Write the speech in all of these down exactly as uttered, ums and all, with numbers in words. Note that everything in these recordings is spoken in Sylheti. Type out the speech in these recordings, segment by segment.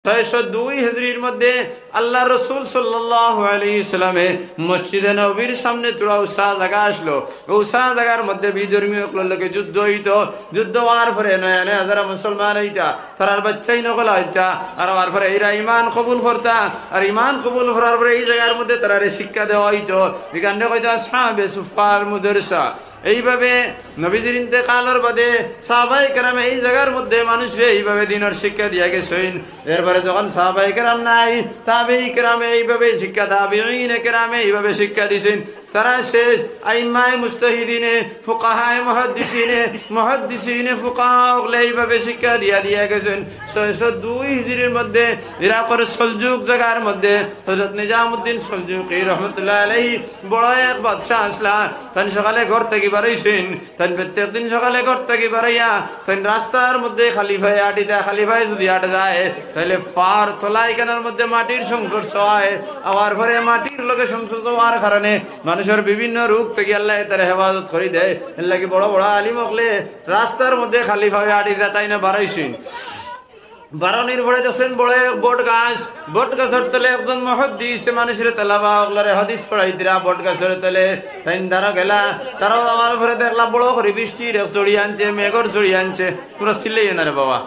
ছয়শো দুই হিজরির মধ্যে আল্লার রসুল সাল্লাল্লাহু আলাইহি সাল্লামে মসজিদে নববীর সামনে থুড়া উচা জাগা আছলো। উচা জাগার মধ্যে বিধর্মী অকলর লগে যুদ্ধ অইতো। যুদ্ধ অওয়ার পরে নয়া নয়া যারা মুসলমান অইতা, তারার বাচ্চাইন অকল আইতা, আর অওয়ার পরে এরা ইমান কবুল করতা, আর ইমান কবুল করার পরে ই জাগার মধ্যে তারারে শিক্ষা দেওয়া অইতো। ইখানরে কইতা আসহাবে সুফফার মাদ্রাসা। এইভাবে নবীজির ইন্তেকালর বাদে সাহাবায়ে কেরামে ই জাগার মধ্যে মানুষরে এইভাবে দ্বীনর শিক্ষা দিয়া গেছইন। এরপরে যখন সাহাবায়ে কেরাম নাই, তাবেয়ী কেরামে এইভাবে শিক্ষা, তাবেয়ীনে কেরামে এইভাবে শিক্ষা দিছইন। তারা শেষ আইম্মায়ে মুজতাহিদিনে, ফুকাহায়ে মুহাদ্দিসিনে, মুহাদ্দিসিনে ফুকাহা অকলে এইভাবে শিক্ষা দিয়া দিয়া গেছইন। ছয়শো দুই হিজরির মধ্যে ইরাকর সলজুক জাগার মধ্যে হযরত নিজামুদ্দিন সলজুকি রহমতুল্লাহ আলাইহি বড় এক বাদশা আছলা। তাইন সকালে ঘর থাকি বারইছইন, তাইন প্রত্যেক দিন সকালে ঘর থাকি বারইয়া তাইন রাস্তার মধ্যে খালি পায়ে আটিতা, খালি পায়ে যুদি আটা যায়, তাইলে পার তলা ইখানর মধ্যে মাটির সংঘর্ষ অয়। অওয়ার পরে মাটির লগে সংঘর্ষ অওয়ার কারণে মানুষর বিভিন্ন রোগ থাকি আল্লায় তারে হেফাজত করি দেয়। এরলাগি বড় বড় আলিম অকলে রাস্তার মধ্যে খালি পায়ে আটিতা, তাইন বারইছইন। বারনির পরে দেখছইন বড় এক বট গাছ, বট গাছর তলে একজন মুহাদ্দিসে মানুষরে, তালাবা অকলরে হাদিস পড়াইতরা বট গাছর তলে। তাইন তারা গেলা, তারাও যাওয়ার পরে দেখলা বড় করি বৃষ্টির এক ঝড়ি আনছে, মেঘর ঝড়ি আনছে। তুমরা চিল্লাইও না রে বাবা,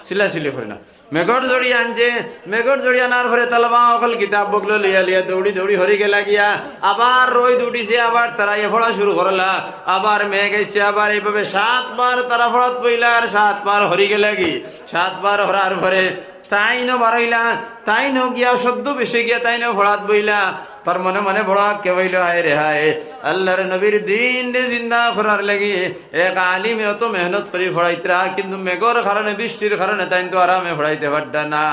চিল্লাচিল্লি করি না। মেঘর ঝড়ি আনছে, মেঘর ঝড়ি আনার পরে তালাবা অকল কিতাব বগলো লইয়া লইয়া দৌড়ি দৌড়ি হরি গেলা গিয়া। আবার রইদ উঠিছে, আবার তারা ইয়া পড়া শুরু করলা। আবার মেঘ আইছে, আবার এইভাবে সাতবার তারা পড়াত বইলা আর সাতবার হরি গেলা গি। সাতবার হরার পরে তাইনও বারইলা, তাইনও গিয়া ছদ্মবেশে গিয়া তাইনও পড়াত বইলা। তার মনে মনে বড় আক্ষেপ অইলো, হায় রে হায়, আল্লার নবীর দ্বীনরে জিন্দা করার লাগি এক আলিমে অত মেহনত করি পড়াইতরা, কিন্তু মেঘর কারণে, বৃষ্টির কারণে তাইন তো আরামে পড়াইতে পারতা না।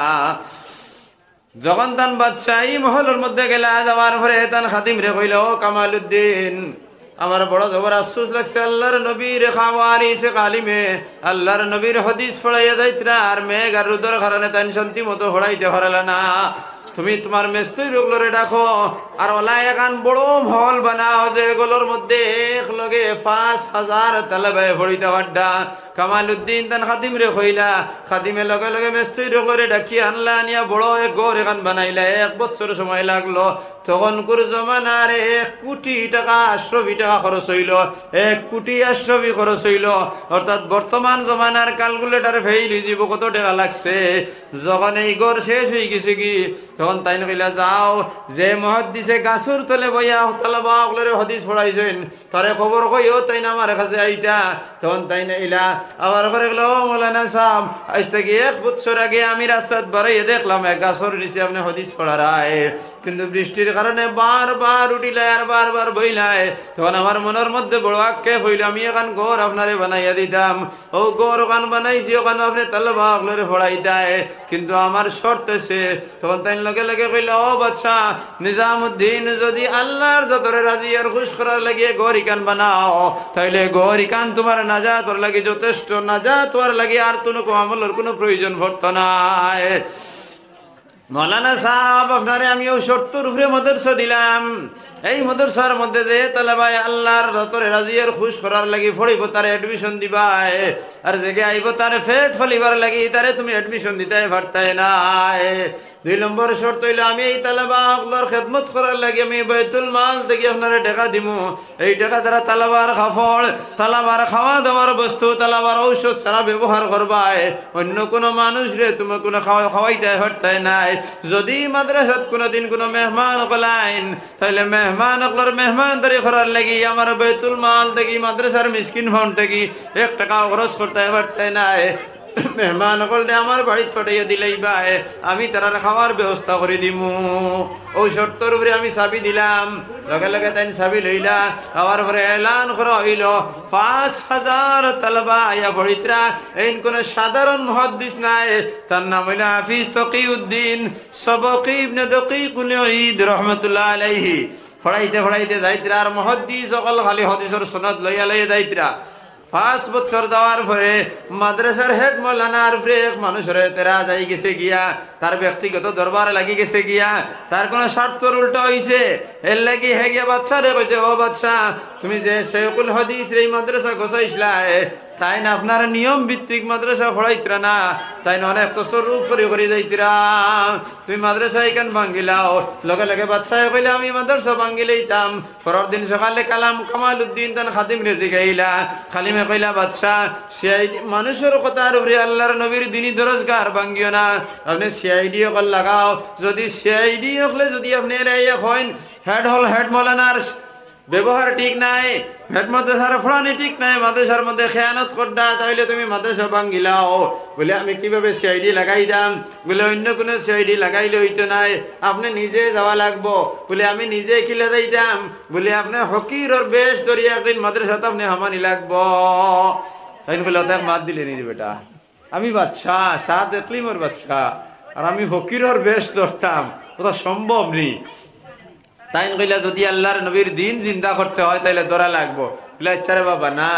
যখন তান বাদশাহী মহলর মধ্যে গেলা, যাওয়ার পরে তান খাদিমরে কইলা, "ও কামালউদ্দিন, আমার বড় জবর আফসোস লাগছে, আল্লার নবীর খাওয়ারিছে আলিমে, আল্লার নবীর হাদিস পড়াইয়া যাইতরা, আর মেঘ আর রোদর কারণে তাইন শান্তি মতো পড়াইতে পারলা না। তুমি তুমার মেস্তরি অকলরে ডাকো, আর অলা এখান বড় মহল বানাও যে অগুলোর মধ্যে এক লগে পাঁচ হাজার তালাবায় পড়িতা পারতা।" কামালউদ্দিন তান খাদিমরে কইলা, খাদিমে লগে লগে মেস্তরি অকলরে ডাকিয়া আনলা, আনিয়া বড় এক ঘর এখান বানাইলা। এক বছর সময় লাগলো। তখনকুর জমানার এক কোটি টাকা, আশরফি টাকা খরচ অইলো, এক কোটি আশরফি খরচ অইলো। অর্থাৎ বর্তমান জমানার calculator fail অইযিবো, কত টাকা লাগছে। যখন এই ঘর শেষ অইগেছে গি, তখন তাইন কইলা, "যাও, যে মুহাদ্দিসে গাছর তলে বইয়া তালাবা অকলরে হাদিস পড়াইছইন, তারে খবর কইও, তাইন আমার কাছে আইতা।" তখন তাইন আইলা, আবার করে কইলা, "ও মৌলানা সাব, আইজ থাকি এক বছর আগে আমি রাস্তাত বারইয়া দেখলাম এক গাছর নিচে আপনে হাদিস পড়ারায়, কিন্তু বৃষ্টির কারণে বারবার উঠিলায় আর বারবার বইলায়। তখন আমার মনর মধ্যে বড় আক্ষেপ অইলো, আমি এখান ঘর আপনারে বানাইয়া দিতাম, অউ ঘর অখান বানাইছি, অখানো আপনে তালাবা অকলরে পড়াইতায়, কিন্তু আমার শর্ত আছে।" তখন তাইন লগে লগে কইলা, "ও বাদশা, নিজামুদ্দিন, যদি আল্লার জাতরে রাজি আর খুশ করার লাগি এ ঘর ইখান বানাও, তাইলে ঘর ইখান তুমার নাজাতর লাগি যথেষ্ট, নাজাত অওয়ার লাগি আর তুনো আমলর কুনু প্রয়োজন পড়তো নায়। মৌলানা সাব, আপনারে আমি অউ শর্তর উপরে মাদ্রাসা দিলাম, এই মাদ্রাসার মধ্যে যে তালাবায় আল্লার জাতরে রাজি আর খুশ করার লাগি পড়িবো, তারে admission দিবায়, আর যেগে আইবো তারে পেট ফালিবার লাগি, তারে তুমি admission দিতায় পারতায় নায়। দুই নম্বর শর্ত অইলো, আমি এই তালাবা অকলর খেদমত করার লাগি আমি বাইতুল মাল থাকি আপনারে টেকা দিমু। এই টেকা দ্বারা তালাবার কাপড়, তালাবার খাওয়া দাওয়ার বস্তু, তালাবার ঔষধ ছাড়া ব্যবহার করবায়। অইন্য কুনু মানুষরে তুমি কুনু খাওয়া-, খাওয়াইতায় পারতায় নায়। যদি মাদ্রাসাত কুনুদিন কুনু মেহমান অকল আইন, তাইলে মেহমান অকলর মেহমানদারি করার লাগি আমার বাইতুল মাল থাকি, মাদ্রাসার মিসকিন ফান্ড থাকি এক টেকাও খরচ করতায় পারতায় নায়। মেহমান অকলরে আমার বাড়িত পাঠাইয়া দিলাইবায়, আমি তারার খাওয়ার ব্যবস্থা করি দিমু। অউ শর্তর উপরে আমি চাবি দিলাম। লগে লগে তাইন চাবি লইলা। আওয়ার পরে এলান করা অইলো, পাঁচ হাজার তালাবা আইয়া পড়িতরা। এইন কুনু সাধারণ মুহাদ্দিস নায়, তার নাম অইলো হাফিজ তকিউদ্দিন সবকি ইবনে দকিকুল ঈদ রহমতুল্লাহ আলাইহি। পড়াইতে পড়াইতে যাইতরা, আর মুহাদ্দিস অকল খালি হাদিসর সনদ লইয়া লইয়া যাইতরা। পাঁচ বছর যাওয়ার পরে মাদ্রাসার হেড মৌলানার উপরে এক মানুষর এতরাজ আইগেছে গিয়া, তার ব্যক্তিগত দরবার লাগিগেছে গিয়া, তার কুনু স্বার্থর উল্টা অইছে। এরলাগি হে গিয়া বাদশারে কইছে, "ও বাদশা, তুমি যে শেখুল হাদিসরে এই মাদ্রাসা গছাইছলায়, তাইন আপনার নিয়ম ভিত্তিক মাদ্রাসা পড়াইতরা না, তাইন অনেক তসরুফ করি করি যাইতরা। তুমি মাদ্রাসা ইখান ভাঙ্গিলাও, লগে লগে বাদশায় কইলা, "আমি মাদ্রাসা ভাঙ্গিলাইতাম।" পরর দিন সকালে কালাম কামালউদ্দিন তান খাদিমরে জিগাইলা। খাদিমে কইলা, "বাদশা, সিআইডি মানুষর কথার উপরে আল্লার নবীর দিনি দরসগাহ ভাঙ্গিও না, আপনে সিআইডি অকল লাগাও। যদি সিআইডি অকলে যদি আপনে এরে আইয়া কইন, হেড হল হেড মৌলানার ব্যবহার ঠিক নাই, হেড মাদ্রাসার পড়ানি ঠিক নাই, মাদ্রাসার মধ্যে খেয়ানত কররা, তাইলে তুমি মাদ্রাসা ভাঙ্গিলাও।" বলে, "আমি কিভাবে সিআইডি লাগাইতাম?" বলে, "অইন্য কুনু সিআইডি লাগাইলে অইতো নায়, আপনে নিজে যাওয়া লাগবো।" বলে, "আমি নিজে কিলা যাইতাম?" বলে, "আপনে ফকিরর বেশ ধরিয়া একদিন মাদ্রাসাত আপনে হামানি লাগবো।" তাইন কইলা, "অতা এক মাত দিলে নি রে বেটা, আমি বাদশা, সাত ইকলিমর বাদশা, আর আমি ফকিরর বেশ ধরতাম, অতা সম্ভব নি।" তাইন কইলা, "যদি আল্লার নবীর দিন জিন্দা করতে হয়, তাইলে ধরা লাগবো।" বলে, "আচ্ছা রে বাবা, না।"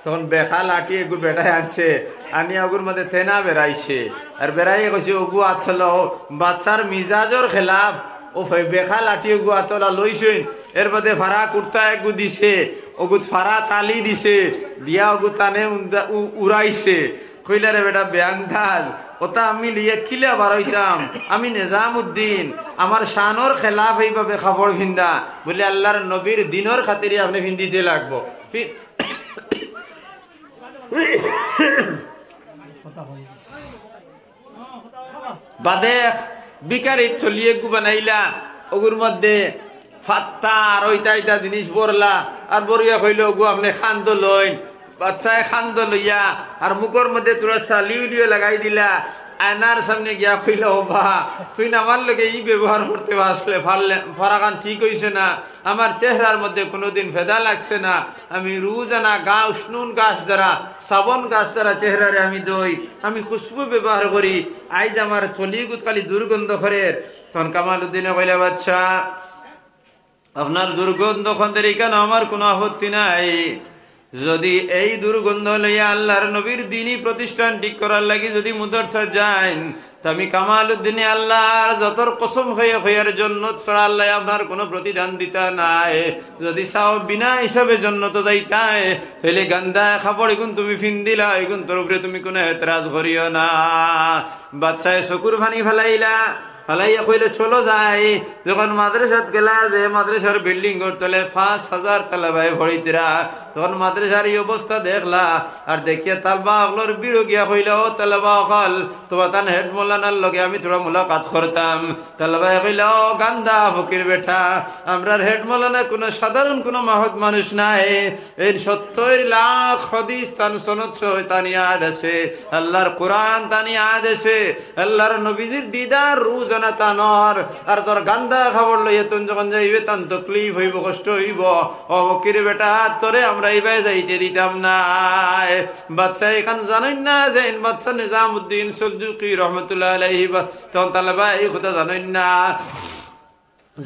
তখন বেখা লাঠি এগু বেটায় আনছে, আনিয়া অগুর মধ্যে তেনা বেড়াইছে, আর বেড়াইয়া কইছে, "অগু আতলো।" বাদশার মিজাজর খেলাফ, ও ফে-, বেখা লাঠি অগু আতলা লইছইন, এর মধ্যে ফাড়া কুর্তা এগু দিছে, অগুত ফাড়া তালি দিছে, দিয়া অগু তানে উন্দা-, উ-, উড়াইছে। কইলা, "রে বেটা বেআন্দাজ, অতা আমি লইয়া কিলা বারইতাম? আমি নিজামউদ্দিন, আমার শানর খেলাফ এইভাবে কাপড় ফিন্দা।" বলে, "আল্লার নবীর দিনর খাতিরে আপনে ফিন্দিতে লাগবো।" ফি-, বাদে এক ভিখারির থলি এগু বানাইলা, অগুর মধ্যে ফাত্তা আর অইতা অইতা জিনিস ভরলা, আর ভরিয়া কইলা, "অগু আপনে কান্দো লইন।" বাদশায় কান্দো লইয়া আর মুখর মধ্যে থুড়া ছালি উলিও লাগাই দিলা। আয়নার সামনে গিয়া কইলা, "ও বা, তুইন আমার লগে ই ব্যবহার করতে পারলে, পারলে, পারাখান ঠিক অইছে না। আমার চেহারার মধ্যে কুনুদিন ফেদা লাগছে না। আমি রোজানা গা উষ্ণুন গাছ দ্বারা, সাবন গাছ দ্বারা চেহারারে আমি ধই, আমি খুশবু ব্যবহার করি। আইজ আমার থলিগুত খালি দুর্গন্ধ করের।" তখন কামালউদ্দিনে কইলা, "বাদশা, আপনার দুর্গন্ধ খন্দের ইখানো আমার কুনু আপত্তি নাই। যদি এই দুর্গন্ধ লইয়া আল্লার নবীর দিনি প্রতিষ্ঠান ঠিক করার লাগি যদি মুদরসা যাইন, তে আমি কামালউদ্দিনে আল্লার জাতর কসম খাইয়া কইয়ার, জন্নত ছাড়া আল্লায় আপনার কুনু প্রতিদান দিতা নায়। যদি চাও বিনা হিসাবে জন্নত যাইতায়, তাইলে গান্দা কাপড় ইগুন তুমি ফিন্দিলাও, ইগুন তরফরে তুমি কুনু এতরাজ করিও না।" বাদশায় চকুর পানি ফালাইলা, ফালাইয়া কইলা, "চলো যাই।" যখন মাদ্রাসাত গেলা, যে মাদ্রাসার বিল্ডিংর তলে পাঁচ হাজার তালেবায় পড়িতরা, তখন মাদ্রাসার ই অবস্থা দেখলা, আর দেখিয়া তালবা অকলর ভিড়ো গিয়া কইলা, "ও তালেবা অকল, তুমার তান হেড মৌলানার লগে আমি থুড়া মুলাকাত করতাম।" তালেবায় কইলা, "ও গান্দা ফকির বেটা, আমরার হেড মৌলানা কুনু সাধারণ কুনু মহৎ মানুষ নায়, এই সত্তর লাখ হাদিস তান সনদ সহ তান ইয়াদ আছে, আল্লার কোরআন তান ইয়াদ আছে, আল্লার নবীজির দিদার রোজানা তানর, আর তোর গান্দা কাপড় লইয়া তুইন যখন যাইবে, তান তকলিফ অইবো, কষ্ট অইবো। ও ফকির বেটা, তোরে আমরা ইবায় যাইতে দিতাম নায়।" বাদশা ইখান জানইন না যে ইন বাদশা নিজামউদ্দিন সলজুকি রহমতুল্লাহ আলাইহি বা-, তখন তালেবায় ই কথা জানইন না।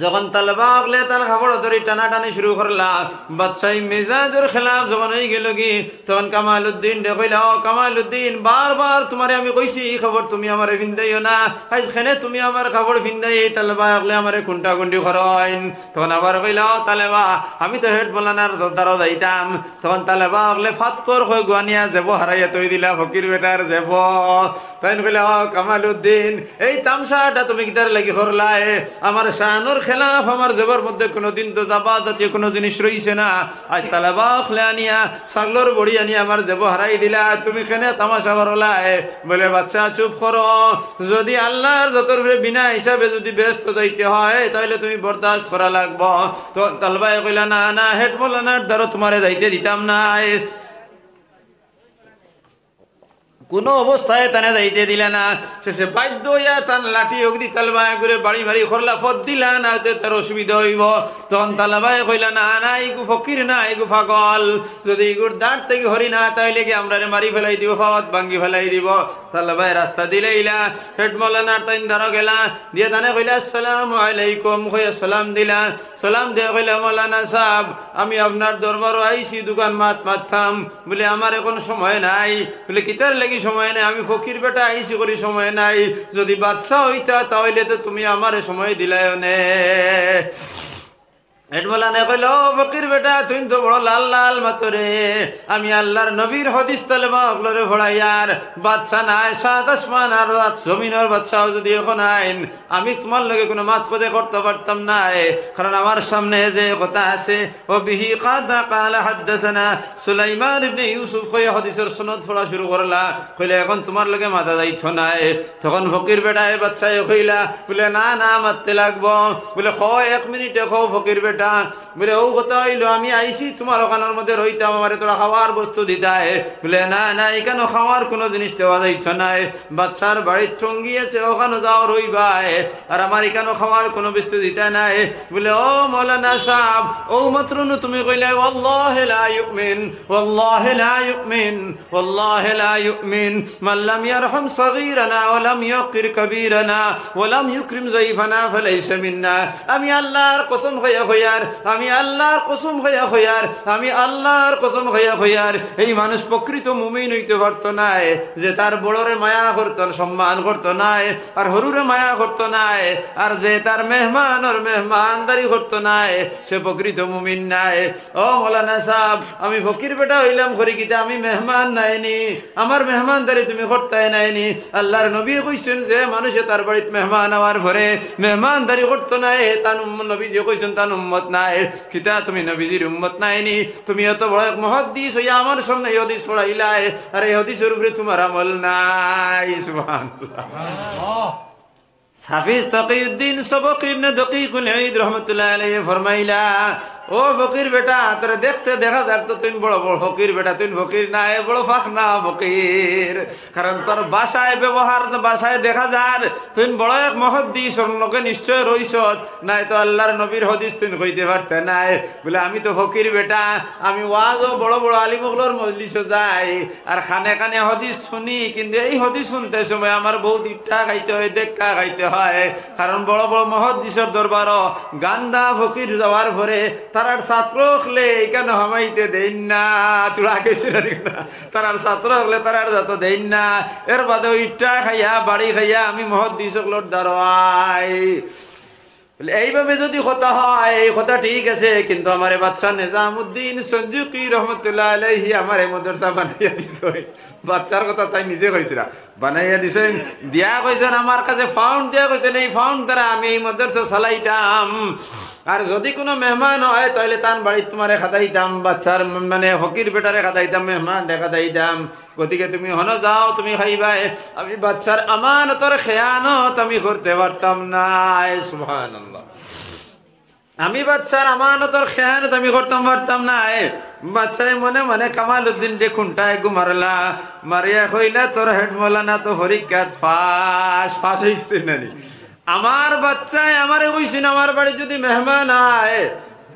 যখন তালেবা অকলে তান কাপড় ধরি টানাটানি শুরু করলা, বাদশাই মেজাজর খেলাফ যখন অইগেলোগি, তখন কামালউদ্দিনরে কইলা, "ও কামালউদ্দিন, বারবার তুমারে আমি কইছি, ই কাপড় তুমি আমারে ফিন্দাইও না। আইজ কেনে তুমি আমার কাপড় ফিন্দাই, এই তালেবা অকলে আমারে কুন্টাকুন্টি করইন।" তখন আবার কইলা, "ও তালেবা, আমি তো হেড মৌলানার দ্বারো যাইতাম।" তখন তালেবা অকলে ফাত্তর কয় গুয়ানিয়া জেবো হারাইয়া থই দিলা, ফকির বেটার জেবো। তাইন কইলা, "ও কামালউদ্দিন, এই তামশাটা তুমি কিতার লাগি করলায়? আমার শানর খেলাফ আমার জেবর মধ্যে কুনুদিন তো জাবা জাতীয় কুনু জিনিস রইছে না। আইজ তালেবা অকলে আনিয়া, ছাগলর বড়ি আনিয়া আমার জেবো হারাই দিলা, তুমি কেনে তামাশা করলায়?" বলে, "বাদশা, চুপ করো। যদি আল্লার জাতর উপরে বিনা হিসাবে যদি বেহেস্তো যাইতে হয়, তাইলে তুমি বরদাস্ত করা লাগবো।" তখন তালেবায় কইলা, "না, না, হেড মৌলানার দ্বারো তুমারে যাইতে দিতাম নায়।" কুনু অবস্থায় তানে যাইতে দিলা না। শেষে বাধ্য অইয়া তান লাঠি অগুদি তালেবা এগুরে বাড়ি বাড়ি করলা, পথ দিলা না, তে তার অসুবিধা অইবো। তখন তালেবায় কইলা, "না, না, ইগু ফকির না, ইগু পাগল। যদি ইগুর দাঁত থাকি হরি না, তাইলে কি আমরারে মারি ফালাই দিবো, পাওত ভাঙ্গি ফালাই দিবো।" তালেবায় রাস্তা দিলাইলা, হেড মৌলানার তাইন দ্বারো গেলা, দিয়া তানে কইলা, "আসসালামু আলাইকুম", কইয়া সালাম দিলা। সালাম দিয়া কইলা, "মৌলানা সাব, আমি আপনার দরবারো আইছি, দুখান মাত মাততাম।" বলে, "আমার এখন সময় নাই।" বলে, "কিতার লাগি সময় নাই? আমি ফকির বেটা, আইছি করি সময় নাই। যদি বাদশা অইতা, তাইলে তো তুমি আমারে সময় দিলায় নে।" হেড মৌলানায় কইলা, "ও ফকির বেটা, তুই তো বড় লাল লাল মাতরে। আমি আল্লাহর নবীর হাদিস তালেবা অকলরে পড়াইয়ার। বাদশা নায়, সাত আসমান আর সাত জমিনর বাদশাও যদি অখন আইন, আমি তুমার লগে কুনু মাত কথা করতাম পারতাম নায়, কারণ আমার সামনে যে কথা আছে।" "ও বিহি কাদা কালা হাদ্দাসানা সুলাইমান ইবনে ইউসুফ" কইয়া হাদিসর সনদ পড়া শুরু করলা। কইলা, "অখন তুমার লগে মাতা যাইতো নায়।" তখন ফকির বেটায় বাদশায় কইলা, বুলে, "না, না, মাততে লাগবো।" বুলে, "কও, এক মিনিটে কও ফকির বেটা।" বুলে, "অউ কথা অইলো, আমি আইছি তুমার অখানর মধ্যে রইতাম, আমারে থুড়া খাওয়ার বস্তু দিতায়।" বুলে, "না, না, ইকানো খাওয়ার কুনু জিনিস দেওয়া যাইতো নায়। বাদশার বাড়িত টঙ্গি আছে, অখানো যাও রইবায়, আর আমার ইকানো খাওয়ার কুনু বস্তু দিতায় নায়।" বুলে, "ও মৌলানা সাব, অউ মাত্র নু তুমি কইলায়, 'ওয়াল্লাহি লা ইউমিন, ওয়াল্লাহি লা ইউমিন।' والله لا يؤمن من لم يرحم صغيرنا ولم يوقر كبيرنا ولم يكرم ضيفنا فليس منا। আমি আল্লাহর কসম খাইয়া কইয়ার, আমি আল্লাহর কসম খাইয়া কইয়ার, আমি আল্লাহর কসম খাইয়া কইয়ার, এই মানুষ প্রকৃত মুমিন অইতে পারতো নায়, যে তার বড়রে মায়া করতো, সম্মান করতো নায়, আর হুরুরে মায়া করতো নায়, আর যে তার মেহমানর মেহমানদারি করতো নায়, সে প্রকৃত মুমিন নায়। ও মৌলানা সাব, আমি ফকির বেটা অইলাম করি কিতা, আমি মেহমান নায়নি, আমার মেহমানদারি তুমি করতায় নায়নি। আল্লাহর নবী কইছইন যে মানুষে তার বাড়িত মেহমান আওয়ার পরে মেহমানদারি করতো নায়, হে তান উম্ম-, নবীজি কইছইন তান উম্মত নায়। কিতা তুমি নবীজির উম্মত নায়নি? তুমি অত বড় এক মুহাদ্দিস অইয়া আমার সামনে এই হাদিস পড়াইলায়, আর এই হাদিসর উপরে তুমার আমল নাই। সুবহানাল্লাহ। হাফিজ তকিউদ্দিন সবকি ইবনে দকিকুল ঈদ রহমতুল্লাহ আলাইহি ফরমাইলা, "ও ফকির বেটা, তোরে দেখতে দেখা যার তো তুই বড় বড় ফকির বেটা, তুই ফকির নায়, বড় ফাখনা ফকির। কারণ তোর ভাষায় ব্যবহার, ভাষায় দেখা যার তুই বড় এক মুহাদ্দিস, অর লগে নিশ্চয় রইছত, নায় তো আল্লাহর নবীর হাদিস তুই কইতে পারতে নায়।" বুলে, "আমি তো ফকির বেটা, আমি ওয়াজও বড় বড় আলিম অকলর মজলিসও যাই, আর কানে কানে হাদিস হুনি, কিন্তু এই হাদিস হুনতে সময় আমার বউত ইটা খাইতে হয়, দেখা খাইতে হয়, কারণ বড় বড় মুহাদ্দিসর দরবারো গান্দা ফকির যাওয়ার পরে তারার ছাত্র অকলে ইকানো হামাইতে দেইন না, থুড়া আগে ছিল না, তারার ছাত্র অকলে তারার যাতো দেইন না, এর বাদে ইটা খাইয়া, বাড়ি খাইয়া আমি মুহাদ্দিস অকলর দ্বারো আই।" বুলে, "এইভাবে যদি কথা হয়, এই কথা ঠিক আছে, কিন্তু আমারে বাদশা নিজামুদ্দিন সঞ্জুকি রহমতুল্লাহ আলাইহি আমারে মাদ্রাসা বানাইয়া দিছইন।" বাদশার কথা তাইন নিজে কইতরা, "বানাইয়া দিছইন, দিয়া কইছইন আমার কাছে ফাউন্ড দিয়া কইছইন, এই ফাউন্ড দ্বারা আমি এই মাদ্রাসা চালাইতাম। আর যদি কুনু মেহমান হয়, তাইলে তান বাড়িত তুমারে খাদাইতাম, বাদশার মানে ফকির বেটারে খাদাইতাম, মেহমানরে খাদাইতাম।" গতিকে তুমি হনো যাও, তুমি খাইবায়, আমি বাদশার আমানতর খেয়ানত আমি করতে পারতাম নায়। সুবহানাল্লাহ। আমি বাদশার আমানতর খেয়ানত আমি করতাম পারতাম নায়। বাদশায় মনে মনে কামালউদ্দিনরে কুন্টায় ঘুমারলা, মারিয়া কইলা, "তোর হেড মৌলানা তো পরীক্ষাত ফাস, ফাস অইছে নানি?" আমার বাদশায় আমারে কইছইন, আমার বাড়িত যদি মেহমান আয়,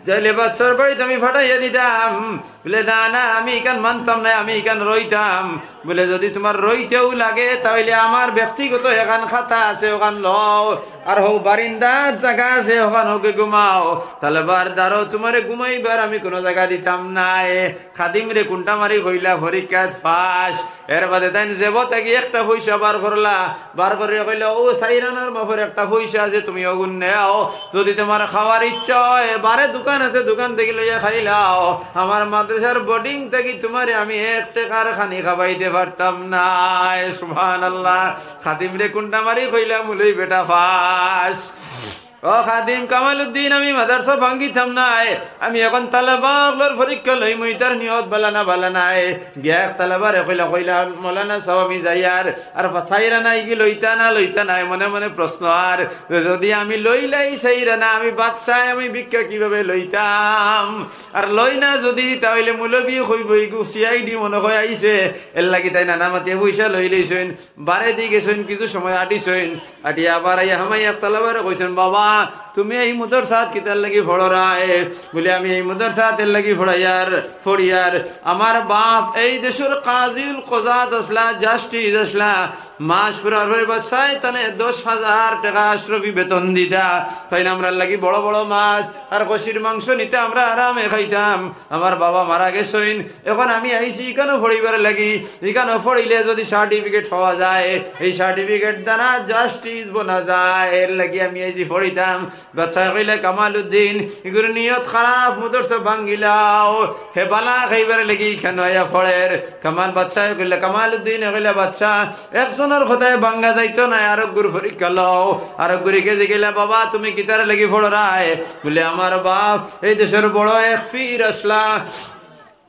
তাইলে বাদশার বাড়িত আমি ফাটাইয়া দিতাম। বুলে, "না, না, আমি ইখান মানতাম না, আমি ইখান রইতাম।" বুলে, "যদি তুমার রইতেউ লাগে, তাইলে আমার ব্যক্তিগত এখান খাতা আছে, অখান লও, আর হউ বারিন্দাত জাগা আছে, অখান হউকে ঘুমাও। তালেবার দ্বারো তুমারে ঘুমাইবার আমি কুনু জাগা দিতাম নায়।" খাদিমরে কুন্টা মারি কইলা, "পরীক্ষাত ফাস।" এর বাদে তাইন জেবো থাকি একটা পয়সা বার করলা, বার করিয়া কইলা, "অউ চাইর আনার মাফর একটা পয়সা আছে, তুমি অগুন নেও। যদি তুমার খাওয়ার ইচ্ছা হয়, বারে দোকান আছে, দোকান থাকি লইয়া খাইলাও। আমার মাদ্রাসার বোর্ডিং থাকি তুমারে আমি এক টেকার খানি খাবাইতে পারতাম নায়।" সুবহানাল্লাহ। খাদিমরে কুন্টা মারি কইলা, "মুলই বেটা ফাস।" ও খাদিম কামালউদ্দিন, আমি মাদ্রাসা ভাঙ্গিতাম নায়। আমি অখন তালেবা অকলর পরীক্ষা লইমু, ইতার নিয়ত বালা না বালা নায়। গিয়া এক তালেবারে কইলা, কইলা, "মৌলানা সাব, আমি যাইয়ার, আর চাইর আনা ইগি লইতা না, লইতা নায়?" মনে মনে প্রশ্ন, আর যদি আমি লইলাই চাইর আনা, আমি বাদশায়, আমি ভিক্ষা কিভাবে লইতাম? আর লই না যদি, তাইলে মৌলবি কইবো, "ইগু সিআইডি মনে হয় আইছে।" এর লাগি তাইন আনা মাতিয়া পয়সা লইলাইছইন। বারেদি গেছইন, কিছু সময় আটিছইন, আটিয়া আবার আইয়া হামাইয়া এক তালেবারে কইছইন, "বাবা, তুমি এই মাদ্রাসাত কিতার লাগি পড়রায়?" বুলে, "আমি এই মাদ্রাসাত এর লাগি পড়াইয়ার, পড়িয়ার। আমার বাপ এই দেশর কাজিউল কুজাত আছলা, জাস্টিস আছলা। মাস ফুরার পরে বাদশায় তানে দশ হাজার টেকা আশরফি বেতন দিতা। তাইন আমরার লাগি বড় বড় মাছ আর খাসির মাংস নিতা, আমরা আরামে খাইতাম। আমার বাবা মারা গেছইন, অখন আমি আইছি ইখানো পড়িবার লাগি, ইখানো পড়িলে যদি সার্টিফিকেট পাওয়া যায়, এই সার্টিফিকেট দ্বারা জাস্টিস বনা যায়, এর লাগি আমি আইছি পড়িতাম।" বাদশায় কইলা, "কামালউদ্দিন, ইগুর নিয়ত খারাপ, মাদ্রাসা ভাঙ্গিলাও। হে বালা খাইবার লাগি কেনে আইয়া পড়ের?" কামাল বাদশায় কইলা, কামালউদ্দিনে কইলা, "বাদশা, একজনর কথায় ভাঙ্গা যাইতো নায়, আরোগুর পরীক্ষা লও।" আরোগুরে জিগাইলা, "বাবা, তুমি কিতার লাগি পড়রায়?" বুলে, "আমার বাপ এই দেশর বড় এক পীর আছলা,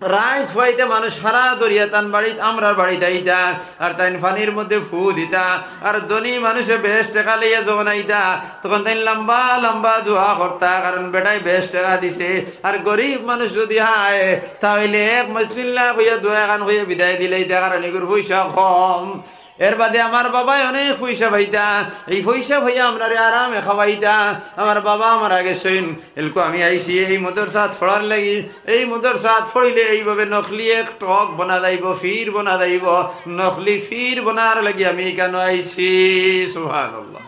রাইত ফুয়াইতে মানুষ হারা ধরিয়া তান বাড়িত, আমরার বাড়িত আইতা, আর তাইন পানির মধ্যে ফু দিতা, আর ধনী মানুষে বেশ টেকা লইয়া যখন আইতা, তখন তাইন লম্বা লম্বা দোয়া করতা, কারণ বেটায় বেশ টেকা দিছে। আর গরিব মানুষ যদি আয়, তা অইলে এক বিসমিল্লাহ কইয়া দোয়া খান কইয়া বিদায় দিলাইতা, কারণ ইগুর পয়সা কম।" এর বাদে আমার বাবায় অনেক পয়সা পাইতা, এই পয়সা পাইয়া আমরারে আরামে খাওয়াইতা। আমার বাবা মারা গেছইন, এলকু আমি আইছি এই মাদ্রাসাত পড়ার লাগি। এই মাদ্রাসাত পড়িলে এইভাবে নকলি এক টক বনা যাইবো, পীর বনা যাইবো, নকলি পীর বনার লাগি আমি ইকানো আইছি। সুবহানাল্লাহ।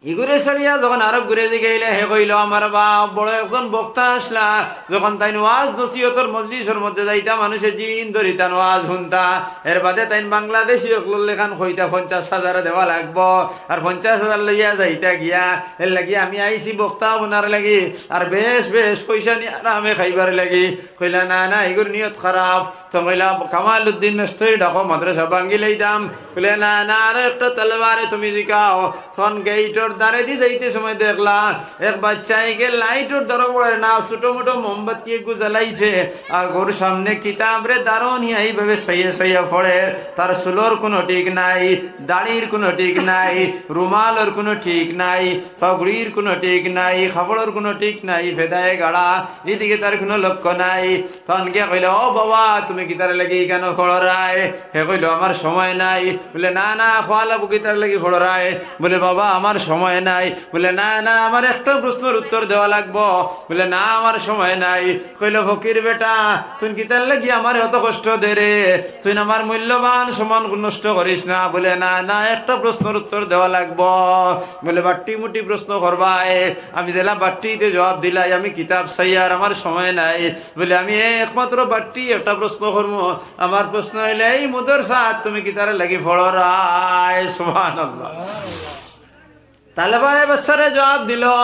ইগুরে ছাড়িয়া যখন আরোগুরে জিগাইলা, হে কইলো, "আমার বাপ বড় একজন বক্তা আছলা, যখন তাইন ওয়াজ নসিহতর মজলিসর মধ্যে যাইতা, মানুষে জিন ধরি তান ওয়াজ হুনতা।" এর বাদে তাইন বাংলাদেশি অকলর লাখান কইতা, "পঞ্চাশ হাজার দেওয়া লাগবো, আর পঞ্চাশ হাজার লইয়া যাইতা গিয়া, এর লাগি আমি আইছি বক্তা বনার লাগি, আর বেশ বেশ পয়সা নিয়া আরামে খাইবার লাগি।" কইলা, "না না, ইগুর নিয়ত খারাপ।" তো কইলা, "কামালউদ্দিন মিস্ত্রি ডাকো, মাদ্রাসা ভাঙ্গিলাইতাম।" বুলে, "না না, আরো একটা তালেবারে তুমি জিকাও।" তখন গেইটর দ্বারেদি যাইতে সময় দেখলা, এক বাচ্চায় গিয়া লাইটর দ্বারো পড়ের না, ছোট মোটো মোমবাতি এগু জ্বালাইছে, আর ঘর সামনে কিতাবরে দ্বারো নিয়া এইভাবে চাইয়া চাইয়া পড়ের। তার চুলর কুনু ঠিক নাই, দাড়ির কুনু ঠিক নাই, রুমালর কুনু ঠিক নাই, পাগড়ির কুনু ঠিক নাই, কাপড়র কুনু ঠিক নাই, ফেদায়ে গাড়া, ইদিকে তার কুনু লক্ষ্য নাই। তখন গিয়া কইলা, "ও বাবা, তুমি কিতার লাগি ইকানো পড়রায়?" হে কইলো, "আমার সময় নাই।" বুলে, "না না, কওয়া লাগবো কিতার লাগি পড়রায়?" বুলে, "বাবা, আমার সময় নাই।" বুলে, "না না, আমার একটা প্রশ্নর উত্তর দেওয়া লাগবো।" বুলে, "না, আমার সময় নাই।" কইলো, "ফকির বেটা, তুই কিতার লাগি আমারে অত কষ্ট দেরে? তুই আমার মূল্যবান সময় নষ্ট করিস না।" বুলে, "না না, একটা প্রশ্নর উত্তর দেওয়া লাগবো।" বুলে, "বাট্টি মুটি প্রশ্ন করবায়, আমি যেলা বাট্টিতে জবাব দিলাই, আমি কিতাব চাইয়ার, আমার সময় নাই।" বুলে, "আমি একমাত্র বাট্টি একটা প্রশ্ন করমু। আমার প্রশ্ন অইলে, এই মাদ্রাসাত তুমি কিতার লাগি পড়রায়?" সুবহানাল্লাহ। তালেবায় বাদশারে জবাব দিলো,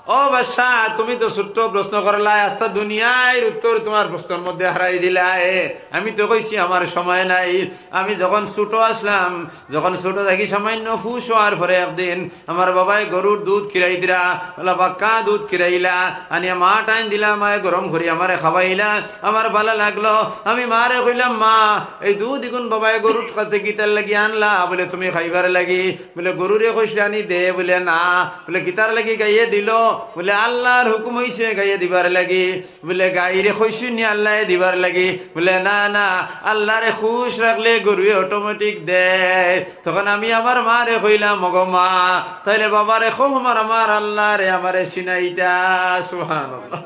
"ও বাদশা, তুমি তো ছোট্ট প্রশ্ন করলায়, আস্তা দুনিয়ার উত্তর তুমার প্রশ্নর মধ্যে হারাই দিলায়। আমি তো কইছি আমার সময় নাই।" আমি যখন ছোট আছলাম, যখন ছোট থাকি সামান্য ফুস অওয়ার পরে একদিন আমার বাবায় গরুর দুধ খিরাই দিরা, অলা বাক্কা দুধ খিরাইলা, আনিয়া মা টাইন দিলা, মায়ে গরম করি আমারে খাওয়াইলা, আমার বালা লাগলো। আমি মারে কইলাম, "মা, এই দুধ ইগুন বাবায় গরুর কাছে কিতার লাগি আনলা?" বুলে, "তুমি খাইবার লাগি।" বুলে, "গরুরে কইছলানি দে?" বুলে, "না।" বুলে, "কিতার লাগি গাইয়ে দিলো?" বুলে, "আল্লার হুকুম অইছে গাইয়ে দিবার লাগি।" বুলে, "গাইরে কইছইননি আল্লায় দিবার লাগি?" বুলে, "না না, আল্লারে খুশ রাখলে গরুয়ে automatic দেয়।" তখন আমি আমার মারে কইলাম, "ওগো মা, তাইলে বাবারে কও আমার, আমার আল্লারে আমারে চিনাইতা।" সুবহানাল্লাহ।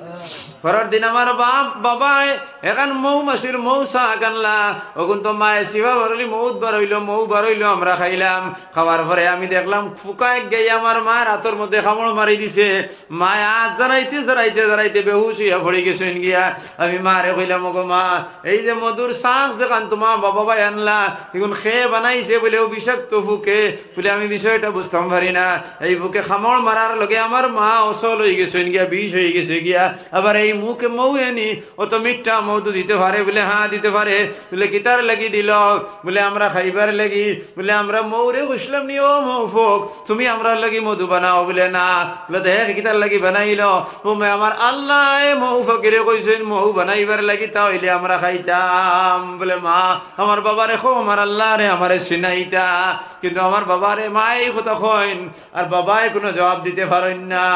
পরের দিন আমার বাপ, বাবায় এখান মৌমাছির মৌচাক আনলা, অগুন তো মায়ে চিবা বারইলো, মৌত বারইলো, মৌ বারইলো, আমরা খাইলাম। খাওয়ার পরে আমি দেখলাম ফুকা এক গাইয়া আমার মার আতর মধ্যে কামড় মারি দিছে। মায় আত জারাইতে, জারাইতে, জারাইতে বেহুশ অইয়া পড়ি গেছইন গিয়া। আমি মারে কইলাম, "ওগো মা, এই যে মধুর চাক যেখান তুমার বাবায় আনলা, ইগুন কে বানাইছে?" বুলে, "ও বিষাক্ত ফুকে।" বুলে, "আমি বিষয়টা বুঝতাম পারি না। এই ফুকে কামড় মারার লগে আমার মা অচল অইগেছইন গিয়া, বিষ অইগেছে গিয়া। আবার এই মুখে মৌয়ে নি অত মিঠা মধু দিতে পারে?" বুলে, "হ্যাঁ, দিতে পারে।" বুলে, "কিতার লাগি দিলো?" বুলে, "আমরা খাইবার লাগি।" বুলে, "আমরা মৌরে কইছলামনি, 'ও মৌ ফুক, তুমি আমরার লাগি মধু বানাও।' বুলে, "না।" বুলে, "তে হে কিতার লাগি বানাইলো?" "ও মা, আমার আল্লায় মৌ ফকিরে কইছইন মৌ বানাইবার লাগি, তা অইলে আমরা খাইতাম।" বুলে, "মা, আমার বাবারে কও আমার আল্লারে আমারে চিনাইতা।" কিন্তু আমার বাবারে মায় এই কথা কইন, আর বাবায় কুনু জবাব দিতে পারইন না।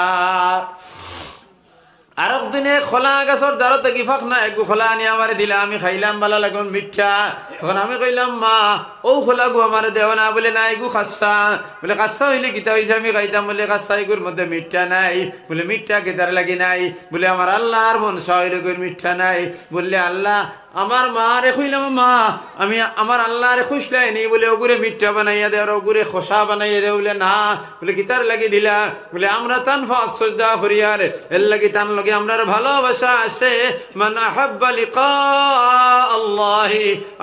আরক দিনে কলা গাছর দ্বারো থাকি ফাকনা এগু কলা আনি আমারে দিলা, আমি খাইলাম, বালা লাগলো, মিঠা। তখন আমি কইলাম, "মা, অউ কলাগু আমারে দেও না।" বুলে, "না, এগু কাচ্চা।" বুলে, "কাচ্চা অইলে কিতা অইছে, আমি খাইতাম?" বুলে, "কাচ্চা, এগুর মধ্যে মিঠা নাই।" বুলে, "মিঠা কিতার লাগি নাই?" বুলে, "আমার আল্লার মনশা অইলো এগুর মিঠা নাই।" বুলে, "আল্লা, আমার মারে কইলাম, মা, আমি আমার আল্লারে কইছলায়নি বুলে অগুরে মিঠা বানাইয়া দে, আর অগুরে কষা বানাইয়া দে।" বুলে, "না।" বুলে, "কিতার লাগি দিলা?" বুলে, "আমরা তান পাওত সজদা করি, আর এর লাগি তান লগে আমরার ভালোবাসা আছে।" من أحب لقاء الله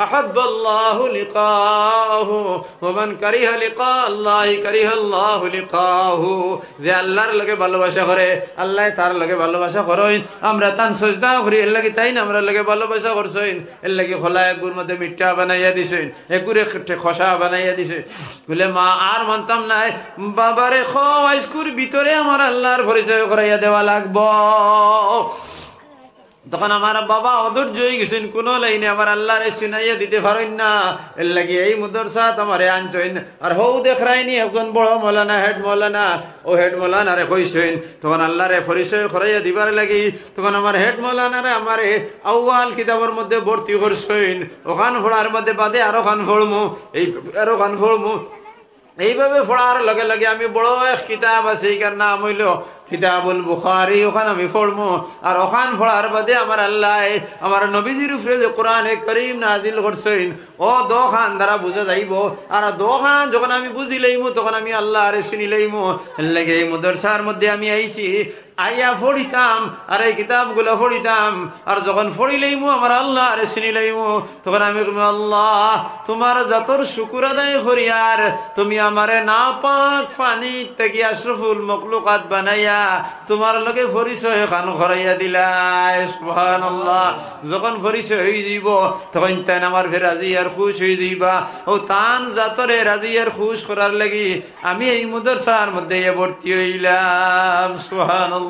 أحب الله لقاءه. লিকাহু, ওয়া মান কারিহা লিকা আল্লাহি কারিহা আল্লাহু লিকাহু। যে আল্লাহর লগে ভালোবাসা করে, আল্লায় তার লগে ভালোবাসা করইন। আমরা তান সজদা করি, এর লাগি তাইন আমরার লগে ভালোবাসা করছইন। এর লাগি খোলা এগুর মধ্যে মিঠা বানাইয়া দিছইন, এগুরে খসা বানাইয়া দিছইন। বলে, "মা, আর মানতাম নায়, বাবারে কও, আইজকুর ভিতরে আমার আল্লাহর পরিচয় করাইয়া দেওয়া লাগবো।" তখন আমার বাবা অধৈর্য অইগেছইন, কুনু লাইনে আমার আল্লাহরে চিনাইয়া দিতে পারইন না। এর লাগি এই মাদ্রাসাত আমারে আনছইন। আর হউ দেখরায়নি একজন বড় মৌলানা, হেড মৌলানা, অউ হেড মৌলানারে কইছইন, তখন আল্লাহরে পরিচয় করাইয়া দিবার লাগি, তখন আমার হেড মৌলানারে আমারে আউয়াল কিতাবর মধ্যে ভর্তি করছইন। অখান পড়ার মধ্যে বাদে আরোখান পড়মু, এই আরোখান পড়মু। এইভাবে পড়ার লগে লগে আমি বড় এক কিতাব আছে, ইকার নাম অইলো কিতাবুল বুখারী, অখান আমি পড়মু। আর অখান পড়ার বাদে আমার আল্লায় আমার নবীজির উপরে যে কোরআনে করিম নাজিল করছইন, অউ দোখান দ্বারা বুঝা যাইবো। আর দোখান যখন আমি বুঝি লইমু, তখন আমি আল্লাহরে চিনি লইমু। এর লাগি এই মাদ্রাসার মধ্যে আমি আইছি, আইয়া পড়িতাম, আর এই কিতাবগুলা পড়িতাম। আর যখন পড়ি লইমু, আমার আল্লাহরে চিনি লইমু, তখন আমি কইমু, "আল্লাহ, তুমার জাতর শুকুর আদায় করিয়ার তুমি আমারে নাপাক পানি থাকি আশরাফুল মখলুকাত বানাইয়া তুমার লগে পরিচয় খান করাইয়া দিলায়।" সুবহানাল্লাহ। যখন পরিচয় অইযিবো, তখন তাইন আমার ফির রাজি আর খুশ অইযিবা। অউ তান জাতরে রাজি আর খুশ করার লাগি আমি এই মাদ্রাসার মধ্যে ইয়া ভর্তি অইলাম। সুবহানাল্লাহ।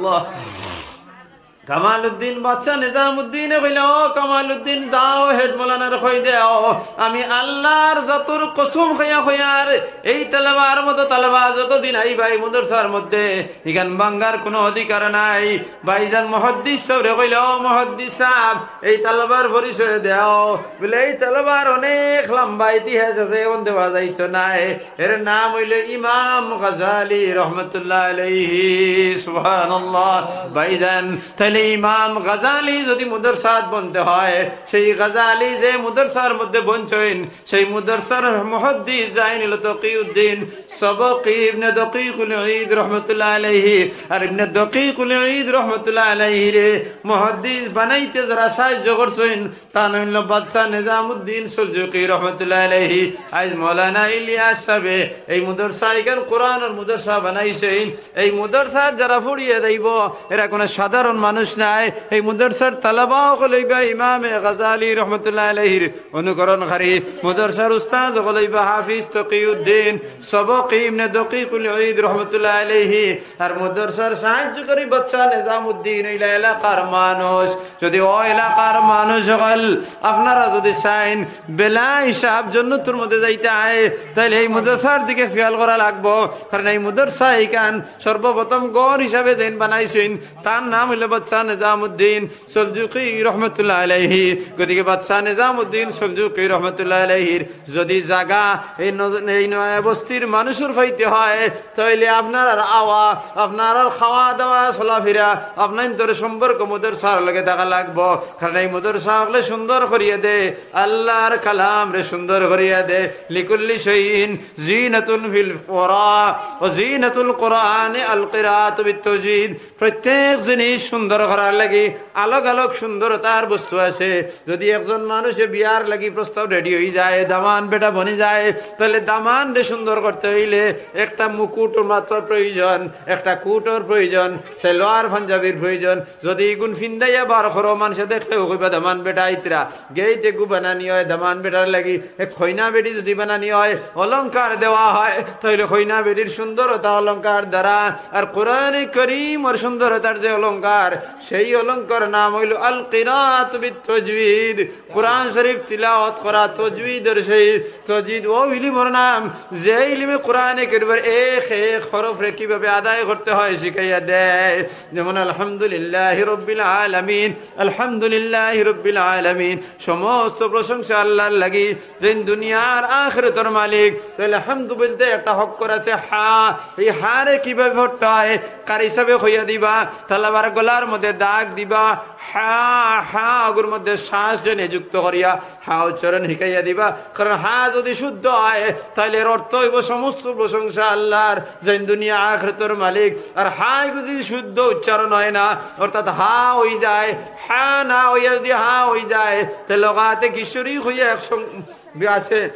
কামালউদ্দিন বাদশা নিজামউদ্দিনে কইলা, "ও কামালউদ্দিন, যাও হেড মৌলানারে কই দেও, আমি আল্লাহর জাতর কসম খাইয়া কইয়ার, এই তালেবার মতো তালেবা যতদিন আইবা এই মাদ্রাসার মধ্যে, ইখান ভাঙ্গার কুনু অধিকার নাই।" ভাইজান মুহাদ্দিস সাবরে কইলা, "ও মুহাদ্দিস সাব, এই তালেবার পরিচয় দেও।" বলে, "এই তালেবার অনেক লম্বা ইতিহাস আছে, অখন দেওয়া যাইতো নায়।" এর নাম অইলো ইমাম গাজালি রহমতুল্লাহ আলাইহি। সুবহানাল্লাহ। ভাইজান, তাইলে ইমাম গাজালি যুদি মাদ্রাসাত বনতে হয়, সেই গাজালি যে মাদ্রাসার মধ্যে বনছইন, সেই মাদ্রাসার মুহাদ্দিস যাইন অইলো তকিউদ্দিন সবকি ইবনে দকিকুল ঈদ রহমতুল্লাহ আলাইহি। আর ইবনে দকিকুল ঈদ রহমতুল্লাহ আলাইহিরে মুহাদ্দিস বানাইতে যারা সাহায্য করছইন, তান অইলো বাদশা নিজামউদ্দিন সলজুকি রহমতুল্লাহ আলাইহি। আইজ মৌলানা ইলিয়াস সাবে এই মাদ্রাসা ইখান কোরআনর মাদ্রাসা বানাইছইন। এই মাদ্রাসাত যারা পড়িয়া যাইবো, এরা কুনু সাধারণ মানুষ নায়। এই মাদ্রাসার তালাবা অকল অইবা ইমামে গাজালি রহমতুল্লাহ আলাইহির অনুকরণকারী। মাদ্রাসার উস্তাদ অকল অইবা হাফিজ তকিউদ্দিন সবকি ইবনে দকিকুল ঈদ রহমতুল্লাহ আলাইহি। আর মাদ্রাসার সাহায্যকারী বাদশা নিজামউদ্দিন অইলা এলাকার মানুষ। যুদি অউ এলাকার মানুষ অকল আপনারা যুদি চাইন বেলা হিসাব জন্নতর মধ্যে যাইতায়, তাইলে এই মাদ্রাসার দিকে খিয়াল করা লাগবো। কারণ এই মাদ্রাসা ইখান সর্বপ্রথম ঘর হিসাবে যেইন বানাইছইন, তান নাম অইলো বাদশা নিজামউদ্দিন সলজুকি রহমতুল্লাহ আলাইহি। গতিকে বাদশা নিজামউদ্দিন সলজুকি রহমতুল্লাহ আলাইহির যুদি জাগা এই নজ-, এই নয়া বস্তির মানুষর পাইতে হয়, তাইলে আপনারার আওয়া, আপনারার খাওয়া দাওয়া, চলাফিরা, আপনাইন্তর সম্পর্ক মাদ্রাসার লগে থাকা লাগবো। কারণ এই মাদ্রাসা অকলে সুন্দর করিয়া দে, আল্লাহর কালামরে সুন্দর করিয়া দে। লিকুল্লি শাইইন জিনাতুন ফিল কুরআন ওয়া জিনাতুল কুরআনি আল কিরাআতু বিত তাজউইদ। প্রত্যেক জিনিস সুন্দর করার লাগি আলগ আলগ সুন্দরতার বস্তু আছে। যুদি একজন মানুষে বিয়ার লাগি প্রস্তাব রেডি অইযায়, দামান বেটা বনি যায়, তাইলে দামানরে সুন্দর করতে অইলে একটা মুকুটর মাত্র প্রয়োজন, একটা কুটর প্রয়োজন, সালোয়ার পাঞ্জাবির প্রয়োজন। যুদি ইগুন ফিন্দাইয়া বার করো, মানষে দেখলেউ কইবা দামান বেটা আইতরা। গেইট এগু বানানি অয় দামান বেটার লাগি, এক কইনা বেটি যুদি বানানি অয়, অলংকার দেওয়া হয়, তাইলে কইনা বেটির সুন্দরতা অলংকার দ্বারা। আর কোরআনে করিমর সুন্দরতার যে অলংকার, সেই অলংকার নাম অইলো আল কিরাআতু বিত তাজউইদ। কোরআন শরীফ তিলাওয়াত করা তাজউইদর সেই তাজউইদ অউ ইলিমর নাম, যে ইলিমে কোরআনে করিমর এক এক হরফরে কিভাবে আদায় করতে হয় শিখাইয়া দেয়। যেমন আলহামদুলিল্লাহি রাব্বিল আলামিন, আলহামদুলিল্লাহি রাব্বিল আলামিন, সমস্ত প্রশংসা আল্লাহর লাগি, যেইন দুনিয়ার আখিরাতর মালিক। তাইলে হামদু বলতে একটা অক্ষর আছে হা, এই হারে কিভাবে পড়তে হয়? কারি সাবে কইয়া দিবা, তালাবার গলার মধ্যে দাগ দিবা, হা, হা, অগুর মধ্যে শ্বাস যেন যুক্ত করিয়া হা উচ্চারণ শিখাইয়া দিবা। কারণ হা যুদি শুদ্ধ হয়, তাইলে এর অর্থ অইবো সমস্ত প্রশংসা আল্লাহর, যেইন দুনিয়া আখিরাতর মালিক। আর হা যুদি শুদ্ধ উচ্চারণ হয় না, অর্থাৎ হা অইযায়, হা না অইয়া যুদি হা অইযায়, তে লগাতে কিশোরী হইয়া এক সং-, আছে।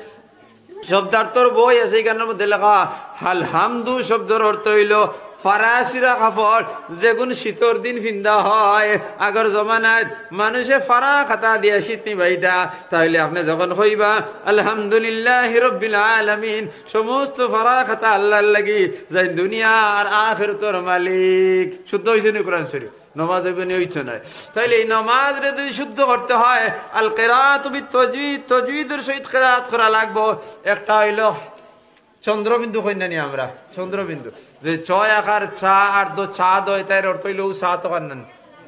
শব্দার্থর বই আছে, ইখানর মধ্যে লেখা, আলহামদু শব্দর অর্থ অইলো ফারাসিরা কাপড়, যেগুন শীতর দিন ফিন্দা হয়। আগর জমানাত মানুষে ফারা কাতা দিয়া শীত নিবাইতা, তাইলে আপনে যখন কইবা, "আলহামদুলিল্লাহি রাব্বিল আলামিন", সমস্ত ফারা কাতা আল্লার লাগি, যাইন দুনিয়া আর আখিরাতর মালিক। শুদ্ধ অইছে নি কোরআন শরীফ? নমাজ অইবো নি? অইতো নায়। তাইলে এই নমাজরে যদি শুদ্ধ করতে হয়, আল কিরাআতু বিত তাজউইদ, তাজউইদর সহিত কিরাআত করা লাগবো। একটা অইলো চন্দ্রবিন্দু কইন না নি আমরা, চন্দ্রবিন্দু। যে চ আকার চা আর দ চা দ, তাইর অর্থ অইলো অউ চা তো কার না নি,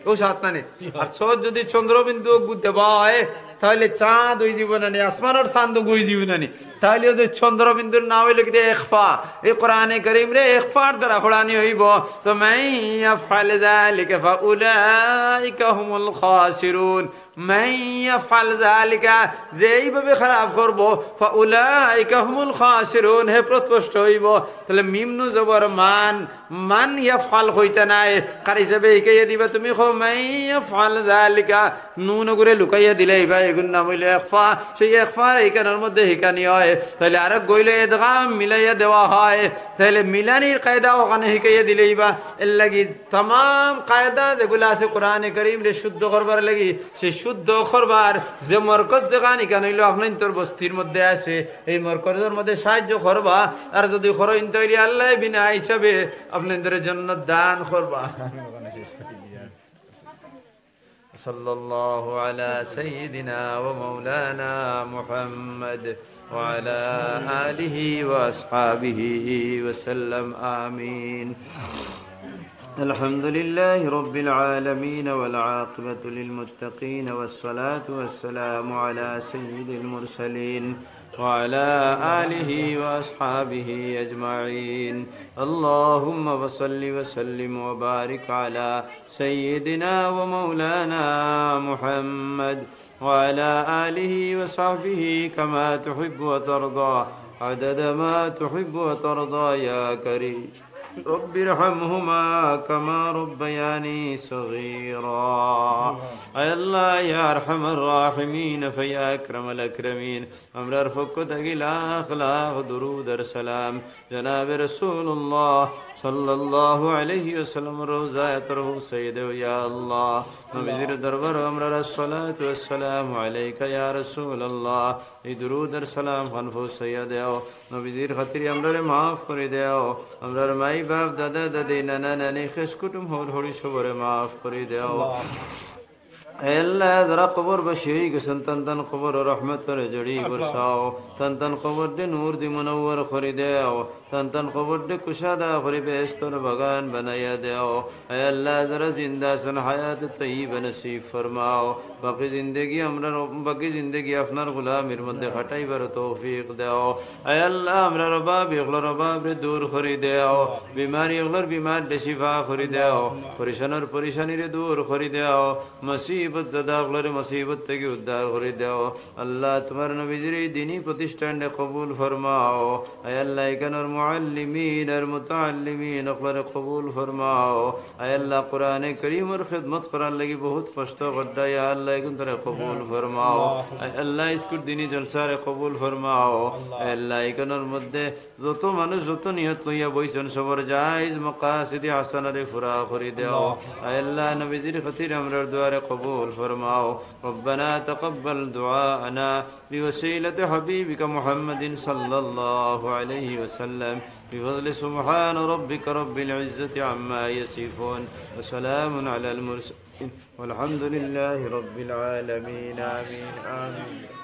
অউ চা তো না নি। আর চ যদি চন্দ্রবিন্দু গু দেওয়া হয়, তাইলে চাঁদ অই যিবো না নি, আসমানর চাঁদ অই যিবো না নি। তাইলে অউ যে চন্দ্রবিন্দুর নাম অইলো কিতা? ইখফা। এই কোরআনে করিমরে ইখফার দ্বারা পড়ানি অইবো। তো মান ইয়াফআল যালিকা ফাউলাইকা হুমুল খাসিরুন। মান ইয়াফআল যালিকা, যে এইভাবে খারাপ করবো, ফাউলাইকা হুমুল খাসিরুন, হে পথভ্রষ্ট অইবো। তাইলে মিম নুন জবর মান, মান ইয়াফআল কইতা নায়। কারি সাবে হিকাইয়া দিবা, তুমি কও, "মান ইয়াফআল যালিকা", নুন অগুরে লুকাইয়া দিলাইবা, এগুর নাম অইলো ইখফা। সেই ইখফার ইখানর মধ্যে হিকানি হয়। তাইলে আরক অইলো ইদগাম, মিলাইয়া দেওয়া হয়। তাইলে মিলানির কায়দা অখানো হিকাইয়া দিলাইবা। এরলাগি তামাম কায়দা যেগুলা আছে কোরআনে করিমরে শুদ্ধ করবার লাগি, সেই শুদ্ধ করবার যে মরকজ যেখান, ইখান অইলো আপনাইনতর বস্তির মধ্যে আছে। এই মরকজর মধ্যে সাহায্য করবা। আর যদি করইন, তাইলে আল্লায় বিনা হিসাবে আপনাইনতরে জন্নত দান করবা। صلى الله على سيدنا ومولانا محمد وعلى آله وأصحابه وسلم. آمين. الحمد لله رب العالمين، والعاقبة للمتقين، والصلاة والسلام على سيد المرسلين وعلى آله وأصحابه أجمعين. اللهم فصل وسلم وبارك على سيدنا ومولانا محمد وعلى آله وصحبه كما تحب وترضى، عدد ما تحب وترضى يا كريم. رب ارحمهما كما ربياني صغيرا. আয় আল্লাহ, ইয়া আরহামার রাহিমিন, ইয়া আকরামাল আকরামিন, আমরার পক্ষ থাকি লাখ লাখ দুরুদ আর সালাম জনাবে রাসূলুল্লাহ সাল্লাল্লাহু আলাইহি ওয়াসাল্লাম রওজায় আতহারে পৌঁছাই দেও, ইয়া আল্লাহ। নবীজির দরবারো আমরার আসসালাতু ওয়াসসালামু আলাইকা ইয়া রাসূলুল্লাহ। এই দুরুদ আর সালাম খান পৌঁছাইয়া দেও। নবীজির খাতিরে আমরারে মাফ করি দেও। আমরার মাই বাপ, দাদা দাদি, নানা নানি, খেশ কুটুম, হউর হড়ি সবরে মাফ করি দেও। এ আল্লাহ, যারা কবরবাসী অই গেছইন, তান তান কবরো রহমতর ঝড়ি বরসাও, তান তান কবররে নূর দি মুনাওয়ার করি দেও, তান তান কবররে কুশাদা করি বেহেশতর বাগান বানাইয়া দেও। এ আল্লাহ, যারা জিন্দা আছইন, হায়াত তৈয়বা নসিব ফরমাও। বাকি জিন্দেগি আমরার, বাকি জিন্দেগি আপনার গোলামির মধ্যে কাটাইবার তৌফিক দেও। এ আল্লাহ, আমরার অভাবী অকলর অভাবরে দূর করি দেও, বিমারি অকলর বিমাররে শিফা করি দেও, পরেশানর পরেশানিরে দূর করি দেও। মুসিবত জাদা অকলরে মুসিবত থাকি উদ্ধার করি দেও। আল্লাহ, তুমার নবীজির এই দিনী প্রতিষ্ঠানরে কবুল ফরমাও। আয় আল্লাহ, ইখানর মুআল্লিমিন আর মুতাআল্লিমিন অকলরে কবুল ফরমাও। আয় আল্লাহ, কোরআনে করিমর খেদমত করার লাগি বহুত কষ্ট কররা, ইয়া আল্লাহ, ইগুনতরে কবুল ফরমাও। আয় আল্লাহ, ইস্কুর দিনী জলসারে কবুল ফরমাও। আয় আল্লাহ, ইখানর মধ্যে যত মানুষ যত নিয়ত লইয়া বইছইন, সবর জায়েজ মাকাসিদে হাসানারে পুরা করি দেও। আয় আল্লাহ, নবীজির খাতিরে আমরার দোয়ারে কবুল ফরমাও। ربنا تقبل دعاءنا بوسيلة حبيبك محمد صلى الله عليه وسلم، بفضل سبحان ربك رب العزة عما يصفون، وسلام على المرسلين، والحمد لله رب العالمين. آمين، آمين.